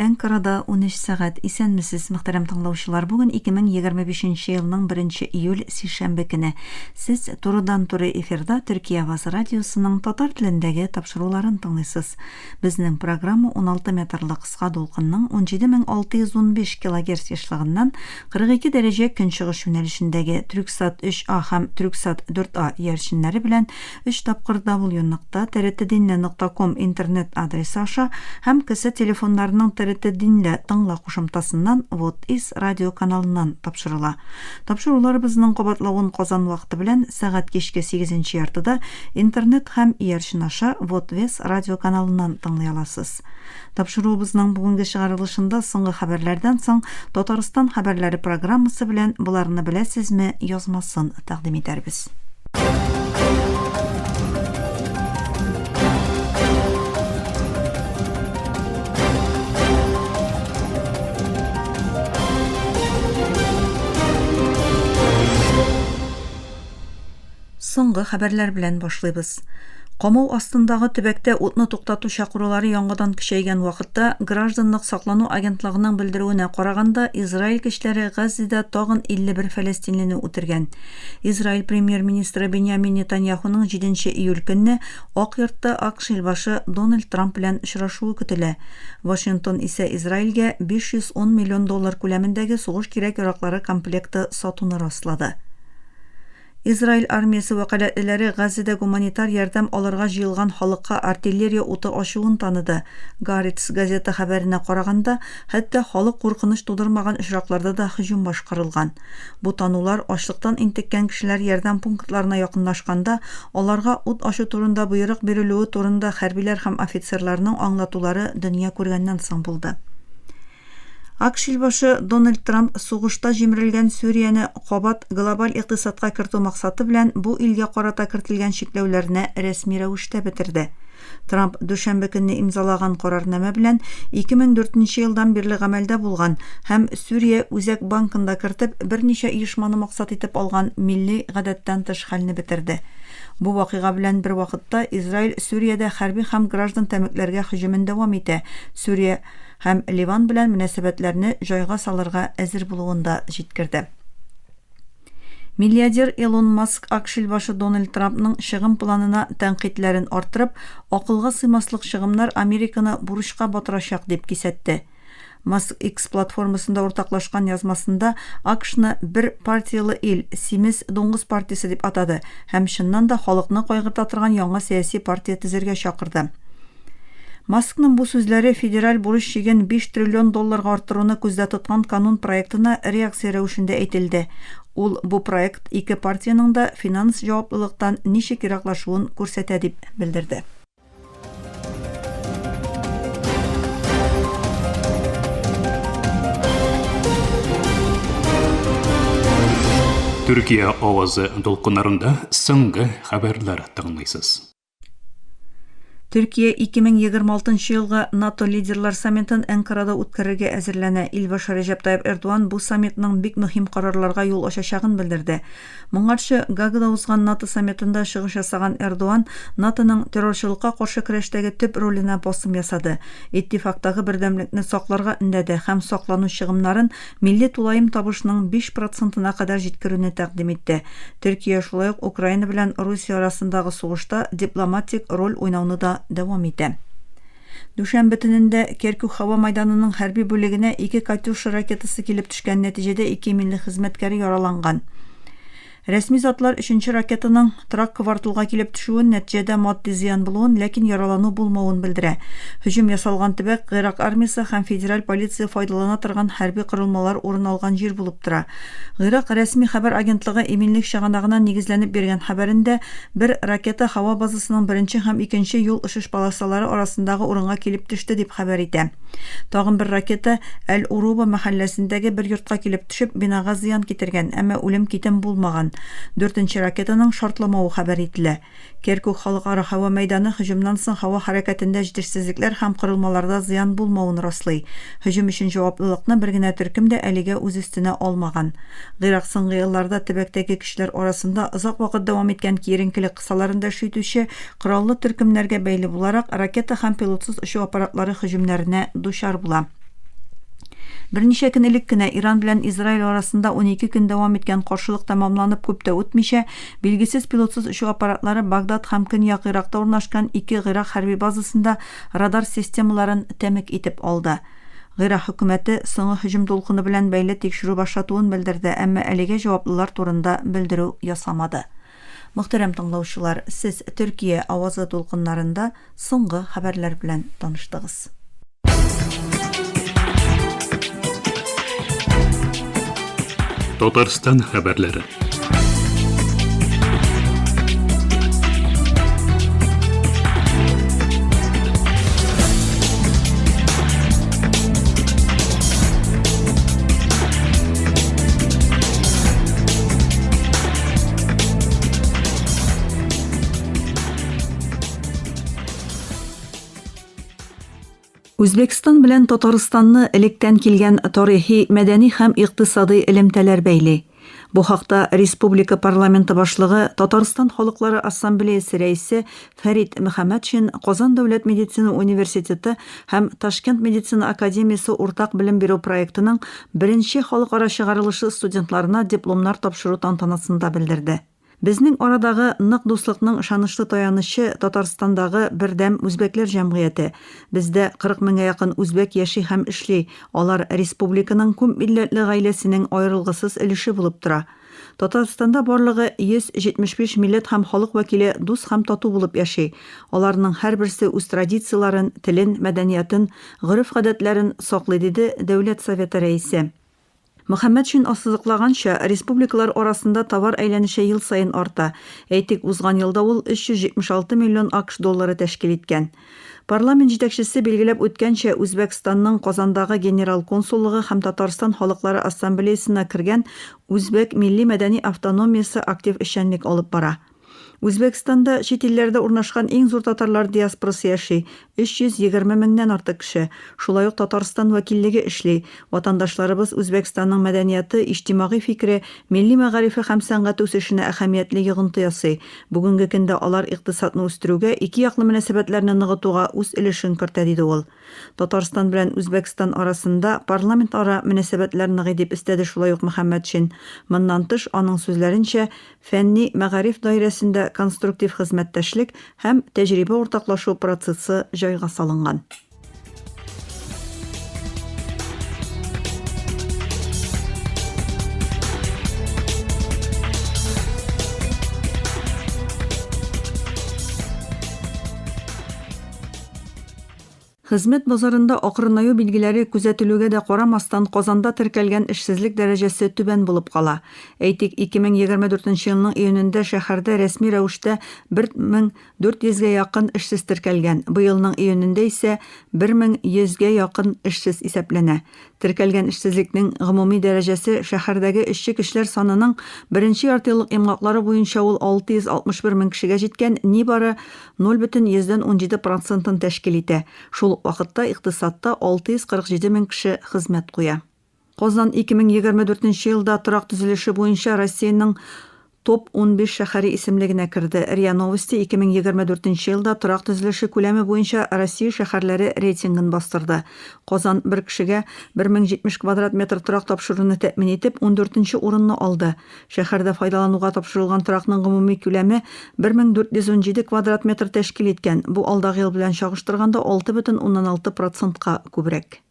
Әнкарада 13 сәгать. Исәнмесез, мөхтәрәм тыңлаучылар. Бүген 2025 елның 1 июль сишәмбе көне. Сез турыдан-туры эфирда Төркия Авазы радиосының татар телендәге тапшыруларын тыңлыйсыз. Безнең программа 16 метрлы кыска дулкынның 17615 килогерц ешлыгыннан 42 дәрәҗә көнчыгыш юнәлешендәге Трюксат 3А һәм Трюксат 4А иярченнәре белән Өч тапкыр w нокта тртдинле нокта ком интернет адресы аша һәм кесә телефоннарының ТРТ Динле тыңла кушымтасыннан Вот из радио каналыннан тапшырыла. Тапшыруларыбызның кабатлавын Казан вакыты белән сәгать кичке сигезенче яртыда интернет һәм иярчен аша Вот вес радио каналыннан тыңлый аласыз. Тапшыруыбызның бүгенге чыгарылышында соңгы хәбәрләрдән соң Татарстан хәбәрләре программасы белән Боларны беләсезме язмасын тәкъдим итәрбез. Соңгы хәбәрләр белән башлыйбыз. Камау астындагы төбәктә утны туктату чакырулары яңадан көчәйгән вакытта, гражданлык саклану агентлыгының белдерүенә караганда, Израиль көчләре Газзеда тагын 51 фәләстинлене үтергән. Израиль премьер-министры Беньямин Нетаньяхуның 7 июль көнне Ак йортта АКШ илбашы Дональд Трамп белән очрашуы көтелә. Вашингтон исә Израильгә 510 миллион доллар күләмендәге сугыш кирәк-яраклары комплекты сатуны раслады. Израиль армиясе вәкаләтлеләре Газзәдә гуманитар ярдәм алырга җыелган халыкка артиллерия уты ачуын таныды. Гааретс газета хәбәренә караганда, хәтта халык куркыныч тудырмаган очракларда да һөҗүм башкарылган. Бу танулар ачлыктан интеккән кешеләр ярдәм пунктларына якынлашканда, аларга ут ачу турында боерык бирелүе турында хәрбиләр һәм офицерларның аңлатулары дөнья күргәннән соң булды. АКШ илбашы Дональд Трамп сугышта җимерелгән Сүрияне кабат глобаль икътисадка кертү максаты белән бу илгә карата кертелгән чикләүләрне рәсми рәвештә бетерде. Трамп дүшәмбе көнне имзалаган карарнамә белән 2004 нче елдан бирле гамәлдә булган һәм Сүрия Үзәк банкын да кертеп берничә оешманы максат итеп алган милли гадәттән тыш хәлне бетерде. Бу вакыйга белән бер вакытта Израиль Сүриядә хәрби һәм граждан тәмекләргә һөҗүмен дәвам итә. Сүрия һәм Ливан белән мөнәсәбәтләрне җайга салырга әзер булуын да җиткерде. Миллиардер Илон Маск АКШ илбашы Дональд Трампның чыгым планына тәнкыйтьләрен арттырып, акылга сыймаслык чыгымнар Американы бурычка батырачак дип кисәтте. Маск X платформасында уртаклашкан язмасында АКШны бер партияле ил, симез дуңгыз партиясе дип атады һәм чыннан да халыкны кайгырта торган яңа сәяси партия төзергә чакырды. Маскның бу сүзләре федераль бурыч чиген 5 триллион долларга арттыруны күздә тоткан канун проектына реакция рәвешендә әйтелде. Ул бу проект ике партиянең дә финанс җаваплылыктан ничек ераклашуын күрсәтә дип белдерде. Төркия авазы дулкыннарында соңгы хәбәрләр тыңлыйсыз. Төркия 2026 елгы НАТО лидерлар саммитын Әнкарада үткәрергә әзерләнә. Илбашы Рәҗәп Тайып Эрдоган бу саммитның бик мөһим карарларга юл ачачагын белдерде. Моңарчы Гаагада узган НАТО саммитында чыгыш ясаган Эрдоган НАТОның террорчылыкка каршы көрәштәге төп роленә басым ясады, иттифактагы бердәмлекне сакларга өндәде һәм саклану чыгымнарын милли тулаем табышның 5 процентына кадәр җиткерүне тәкъдим итте. Төркия шулай ук Украина белән Русия арасындагы сугышта дипломатик роль уйнауны да дәвам итә. Дүшәмбе төнендә Керкүк һава майданының хәрби бүлегенә ике Катюша ракетасы килеп төшкән, нәтиҗәдә ике иминлек хезмәткәре яраланган. Рәсми затлар өченче ракетаның торак кварталга килеп төшүен, нәтиҗәдә матди зыян булуын, ләкин яралану булмавын белдерә. Һөҗүм ясалган төбәк Гыйрак армиясе һәм федераль полиция файдалана торган хәрби корылмалар урын алган җир булып тора. Гыйрак рәсми хәбәр агентлыгы иминлек чыганагына нигезләнеп биргән хәбәрендә, бер ракета һава базасының беренче һәм икенче юл очыш полосалары арасындагы урынга килеп төште дип хәбәр итә. Тагын бер ракета Әл-Уруба мәхәлләсендәге бер йортка килеп төшеп, бинага зыян китергән, әмма үлем-китем булмаган. Дүртенче ракетаның шартламавы хәбәр ителә. Керкүк халыкара һава мәйданы һөҗүмнән соң һава хәрәкәтендә җитешсезлекләр һәм корылмаларда зыян булмавын раслый. Һөҗүм өчен җаваплылыкны бер генә төркем дә әлегә үз өстенә алмаган. Гыйрак соңгы елларда төбәктәге көчләр арасында озак вакыт дәвам иткән киеренкелек кысаларында эш итүче кораллы төркемнәргә бәйле буларак, ракета һәм пилотсыз очу аппаратлары һөҗүмнәренә дучар була. Берничә көн элек кенә Иран белән Израиль арасында 12 көн дәвам иткән каршылык тәмамланып күп тә үтмичә, билгесез пилотсыз очу аппаратлары Багдад һәм Көньяк Гыйракта урнашкан ике Гыйрак хәрби базасында радар системаларын тәмек итеп алды. Гыйрак хөкүмәте соңгы һөҗүм дулкыны белән бәйле тикшерү башлатуын белдерде, әмма әлегә җаваплылар турында белдерү ясамады. Мөхтәрәм тыңлаучылар, сез Төркия авазы дулкыннарында соңгы хәбәрләр белән таныштыгыз. Татарстан хәбәрләре. Үзбәкстан белән Татарстанны электән килгән тарихи, мәдәни һәм икътисадый элемтәләр бәйли. Бу хакта республика парламенты башлыгы, Татарстан халыклары ассамблеясе рәисе Фәрит Мөхәммәтшин Казан дәүләт медицина университеты һәм Ташкент медицина академиясе уртак белем бирү проектының беренче халыкара чыгарылышы студентларына дипломнар тапшыру тантанасында белдерде. Безнең арадагы нык дуслыкның ышанычлы таянычы, Татарстандагы бердәм үзбәкләр җәмгыяте. Бездә 40 меңгә якын үзбәк яши һәм эшли, алар республиканың күпмилләтле гаиләсенең аерылгысыз өлеше булып тора. Татарстанда барлыгы 175 милләт һәм халык вәкиле дус һәм тату булып яши. Аларның һәрберсе үз традицияләрен, телен, мәдәниятын, гореф-гадәтләрен саклый, диде Дәүләт Советы Рәисе. Мөхәммәтшин ассызыклаганча, республикалар арасында товар әйләнеше ел саен арта. Әйтик, узган елда ул 376 миллион АКШ доллары тәшкил иткән. Парламент җитәкчесе билгеләп үткәнчә, Үзбәкстанның Казандагы Генерал консуллыгы һәм Татарстан халыклары ассамблеясына кергән Үзбәк милли-мәдәни автономиясе актив эшчәнлек алып бара. Үзбәкстанда чит илләрдә урнашкан иң зур татарлар диаспорасы яши, 320 меңнән артык кеше. Шулай ук Татарстан вәкиллеге эшли. Ватандашларыбыз Үзбәкстанның мәдәнияты, иҗтимагый фикере, милли мәгарифе һәм сәнгате үсешенә әһәмиятле йогынты ясый. Бүгенге көндә алар икътисадны үстерүгә, ике яклы мөнәсәбәтләрне ныгытуга үз өлешен кертә, диде ул. Татарстан белән Үзбәкстан арасында парламентара мөнәсәбәтләр ныгый, дип өстәде шулай ук Мөхәммәтшин. Моннан тыш, аның сүзләренчә, фәнни, мәгариф даирәсендә конструктив хезмәттәшлек һәм тәҗрибә уртаклашу процессы җайга салынган. Хезмәт базарында акрынаю билгеләре күзәтелүгә дә карамастан, Казанда теркәлгән эшсезлек дәрәҗәсе түбән булып кала. Әйтик, 2024 нче елның июнендә шәһәрдә рәсми рәвештә 1400 гә якын эшсез теркәлгән, быелның июнендә исә 1100 гә якын эшсез исәпләнә. Теркәлгән эшсезлекнең гомуми дәрәҗәсе шәһәрдәге эшче көчләр санының беренче яртыеллык йомгаклары буенча ул 661 мең кешегә җиткән, нибары 0,17 процентын тәшкил итә. Шул ук вакытта икътисадта 647 мең кеше хезмәт куя. Казан 2024 нче елда торак төзелеше буенча Россиянең Топ 15 шәһәре исемлегенә керде. РИА Новости 2024 нче елда торак төзелеше күләме буенча Россия шәһәрләре рейтингын бастырды. Казан бер кешегә 1070 квадрат метр торак тапшыруны тәэмин итеп, ундүртенче урынны алды. Шәһәрдә файдалануга тапшырылган торакның гомуми күләме 1417 квадрат метр тәшкил иткән, бу алдагы ел белән чагыштырганда 6,6 процентка күбрәк.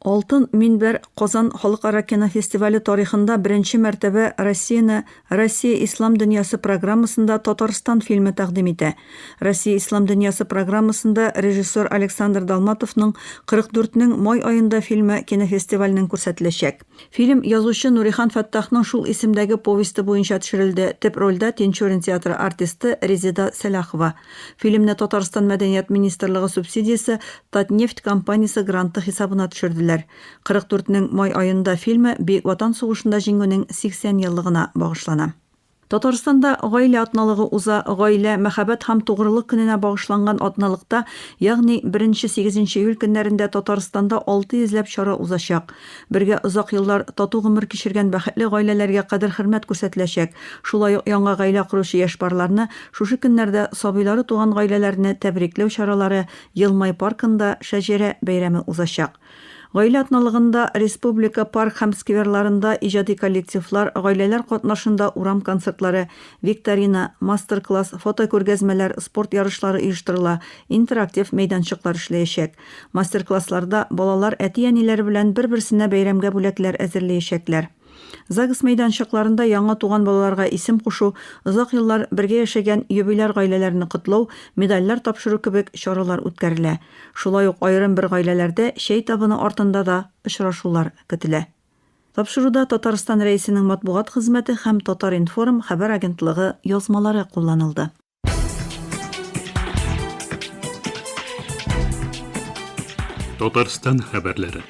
Алтын минбәр Казан халыкара кинофестивале тарихында беренче мәртәбә Россияне Россия Ислам дөньясы программасында Татарстан фильмы тәкъдим итә. Россия Ислам дөньясы программасында режиссер Александр Далматовның 44 нең май аенда фильмы кинофестивальнең күрсәтеләчәк. Фильм язучы Нурихан Фәттахның шул исемдәге повесте буенча төшерелде. Төп рольдә Тинчурин театры артисты Резеда Сәлахова. Фильмны Татарстан Мәдәният министрлыгы субсидиясе Татнефть компаниясе гранты хисабына төшерделәр. 44 нең май аенда фильмы Бөек Ватан сугышында җиңүнең 80 еллыгына багышлана. Татарстанда Гаилә атналыгы уза. Гаилә, мәхәббәт һәм тугрылык көненә багышланган атналыкта, ягъни беренче-сигезенче июль көннәрендә Татарстанда 600 ләп чара узачак. Бергә озак еллар тату гомер кичергән бәхетле гаиләләргә кадер-хөрмәт күрсәтеләчәк. Шулай ук яңа гаилә коручы яшь парларны, шушы көннәрдә сабыйлары туган гаиләләрне тәбрикләү чаралары Елмай паркында Шәҗәрә бәйрәме узачак. Гаилә атналыгында республика парк һәм скверларында иҗади коллективлар, гаиләләр катнашында урам концертлары, викторина, мастер-класс, фотокүргәзмәләр, спорт ярышлары оештырыла, интерактив мәйданчыклар эшләячәк. Мастер-классларда балалар әти-әниләре белән бер-берсенә бәйрәмгә бүләкләр әзерләячәкләр. ЗАГС мәйданчыкларында яңа туган балаларга исем кушу, озак еллар бергә яшәгән юбиляр гаиләләрне котлау, медальләр тапшыру кебек чаралар үткәрелә. Шулай ук аерым бер гаиләләрдә чәй табыны артында да очрашулар көтелә. Тапшыруда Татарстан Рәисенең матбугат хезмәте һәм Татар-информ хәбәр агентлыгы язмалары кулланылды. Татарстан хәбәрләре.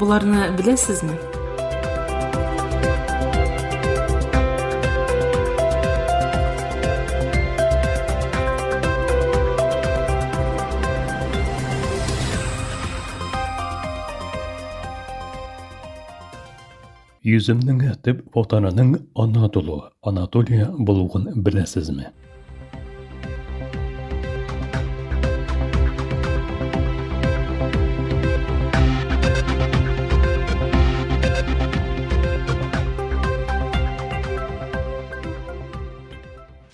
Боларны беләсезме? Йөземнең төп ватанының Анадолу, Анатолия булуын беләсезме?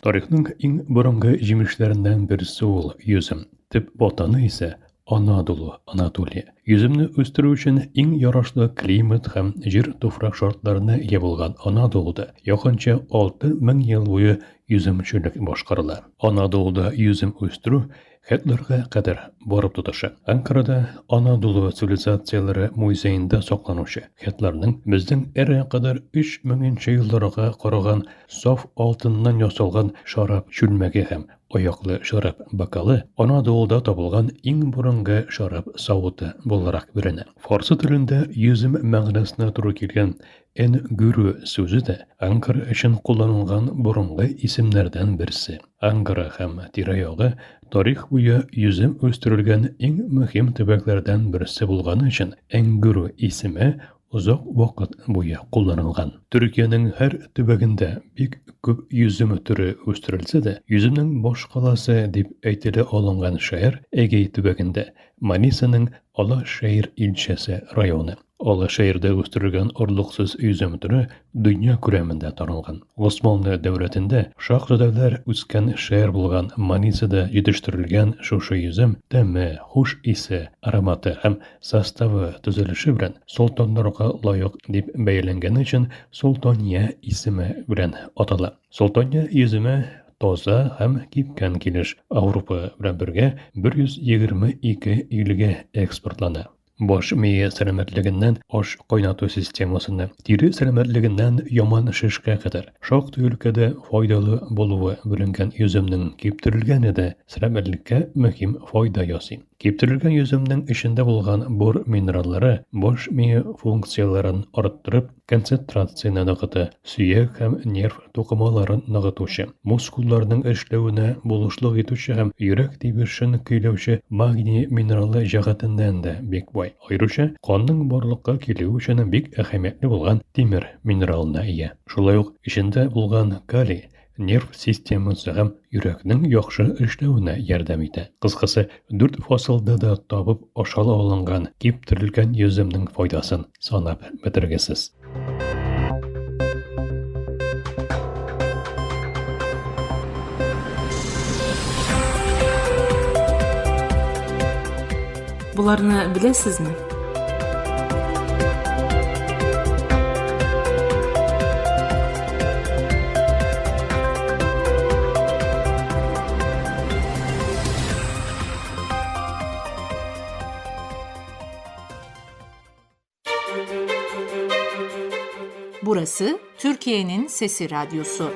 Тарихның иң борынгы җимешләреннән берсе ул йөзем. Төп ватаны исә Анадолу, Анатолия. Йөземне үстерү өчен иң ярашлы климат һәм җир-туфрак шартларына ия булган Анадолуда якынча 6000 ел буе йөземчелек башкарыла. Анадолуда йөзем үстерү хеттларга кадәр барып тоташа. Анкарада Анадолу цивилизацияләре музеенда сакланучы хеттларның безнең эрага кадәр 3000 нче елларга караган саф алтыннан ясалган шәраб чүлмәге һәм Аяклы шәраб бокалы Анадолуда табылган иң борынгы шәраб савыты буларак беленә. Фарсы телендә йөзем мәгънәсенә туры килгән энгүрү сүзе дә Анкара өчен кулланылган борынгы исемнәрдән берсе. Анкара һәм тирә-ягы тарих буе йөзем үстерелгән иң мөһим төбәкләрдән берсе булганы өчен энгүрү исеме озак вакыт буе кулланылган. Төркиянең һәр төбәгендә бик күп йөзем төре үстерелсә дә, йөземнең башкаласы дип әйтелә алынган шәһәр Эгей төбәгендә, Манисаның Алашәһир илчәсе районы. Алашәһирдә үстерелгән орлыксыз йөзем төре дөнья күләмендә таралган. Госманлы дәүләтендә шаһзадәләр үскән шәһәр булган Манисада җитештерелгән шушы йөзем тәме, хуш исе, ароматы һәм Составы, төзелеше белән солтаннарга лаек дип бәяләнгәне өчен Солтания исеме белән атала. Солтания йөземе таза һәм кипкән килеш Ауропа белән бергә 122 илгә экспортлана. Баш мие сәламәтлегеннән аш кайнату системасына, тире сәламәтлегеннән яман шешкә кадәр шактый өлкәдә файдалы булуы беленгән йөземнең киптерелгәне дә сәламәтлеккә мөһим файда ясый. Киптерелгән йөземнең эчендә булган бор минераллары баш мие функцияләрен арттырып, концентрацияне ныгыта, сөяк һәм нерв тукымаларын ныгытучы, мускулларның эшләвенә булышлык итүче һәм йөрәк тибешен көйләүче магний минералы җәһәтеннән дә бик бай. Аеруча, канның барлыкка килүе өчен бик әһәмиятле булган тимер минералына ия. Шулай ук эчендә булган калий нерв системасы һәм йөрәкнең яхшы эшләвенә ярдәм итә. Кыскасы, дүрт фасылда да табып ашала алынган киптерелгән йөземнең файдасын санап бетергесез. Боларны беләсезме? Burası Türkiye'nin Sesi Radyosu.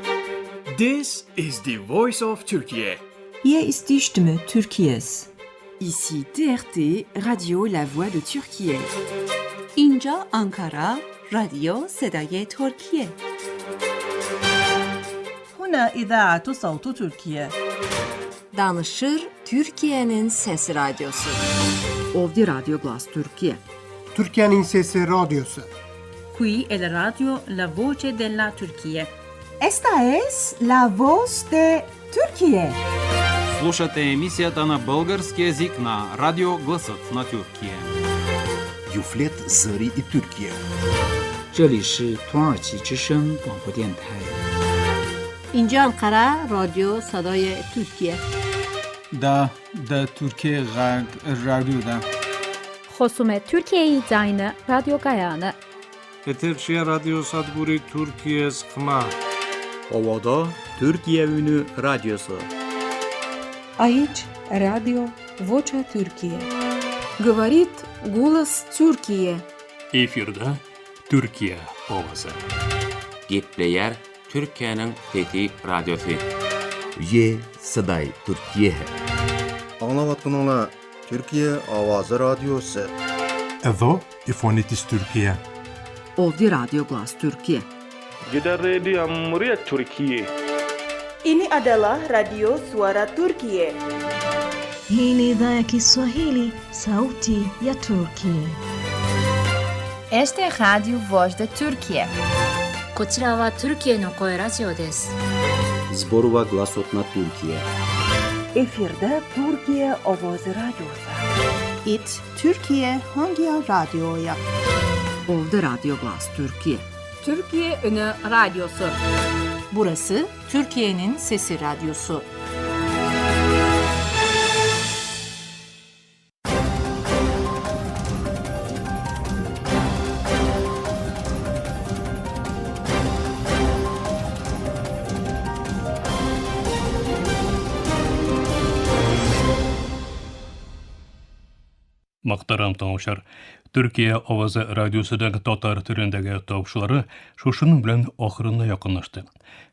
This is the voice of Turkey. Hier ist die Stimme Türkiye's. Ici TRT, Radio La Voix de Türkiye. اینجا آنکارا رادیو صدای ترکیه. هنا إذاعة صوت تركيا. Danışır Türkiye'nin Sesi Radyosu. Ovdje Radio Glas Türkiye. Türkiye'nin Sesi Radyosu. Qui è la radio La Voce della Turchia. Esta es la voz de Türkiye. Слушате емисията на български език на Радио Гласът на Тюркия. Юфлет Zëri i Türkiye. 这里是土耳其之声广播电台。 اینجا انقره رادیو صدای ترکیه. دا د ترکیې غږ راډیو ده. خصوم ترکیه ձայնը ռադիոկայանը։ Եթերշի ռադիոսადგուրի Թուրքիես խմա. Ovada Türkiye Ünü Radyosu. Aici Radio Vocea Türkiye. Говорит голос Türkiye. Efirde Türkiye Owazy. Gepleýär Türkiýäniň Sesi Radiosy. Ye Saday Türkiye. Аңлаватканыңлар Türkiye Owazy Radiosu. Εδώ η φωνή της Τουρκία. Ovdje Radio Glas Türkiye. Gidan rediyon muryar Turkiyya. Ini adalah Radio Suara Turkiye. Hii ni idhaa ya Kiswahili, sauti ya Turki. Esta é Rádio Voz da Turquia. こちらはトルキエの声ラジオです。 Зборува гласот на Туркија. Efirde Türkiye Ovozi Radyosu. It Türkiye Hangi Radyoya? Ovdje Radio Glas Türkiye. Türkiye Ünü Radyosu. Burası Türkiye'nin Sesi Radyosu. Мөхтәрәм тыңлаучылар, Төркия авазы радиосының татар телендәге тавышлары шушының белән ахырына якынлашты.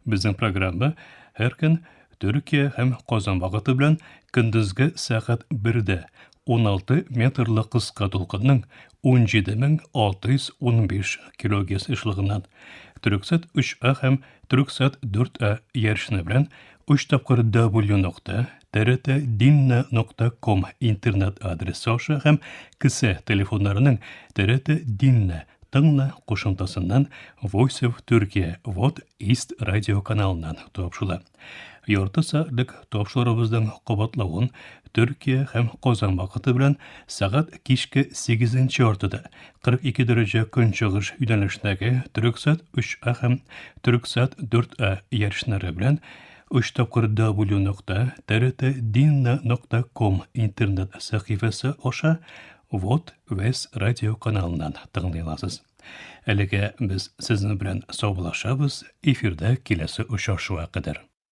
Безнең программа һәр көн Төркия һәм Казан вакыты белән көндезге сәгать 1дә 16 метрлы кыска дулкынның 17615 килогерц ешлыгыннан Төрексат 3А һәм Төрексат 4А ярышны белән 3 тапкыр W нокта trtdinna.com интернет адресы аша һәм кесә телефоннарының TRT Dinle тыңла кушымтасыннан Voice of Turkey Вот East радио каналыннан тапшыла. Ярты сәгатьлек тапшырубызның кабатлавын Төркия һәм Казан вакыты белән сәгать кичке 8 яртыда 42 дәрәҗә көнчыгыш юнәлешендәге Төрексат 3А һәм Төрексат 4А ярышлары белән 3 тапкыр W нокта trtdinna.com интернет сәхифәсе аша Вот Вес радио каналыннан тыңлый аласыз. Әлегә без сезнең белән саубуллашабыз, эфирдә киләсе очрашуга кадәр.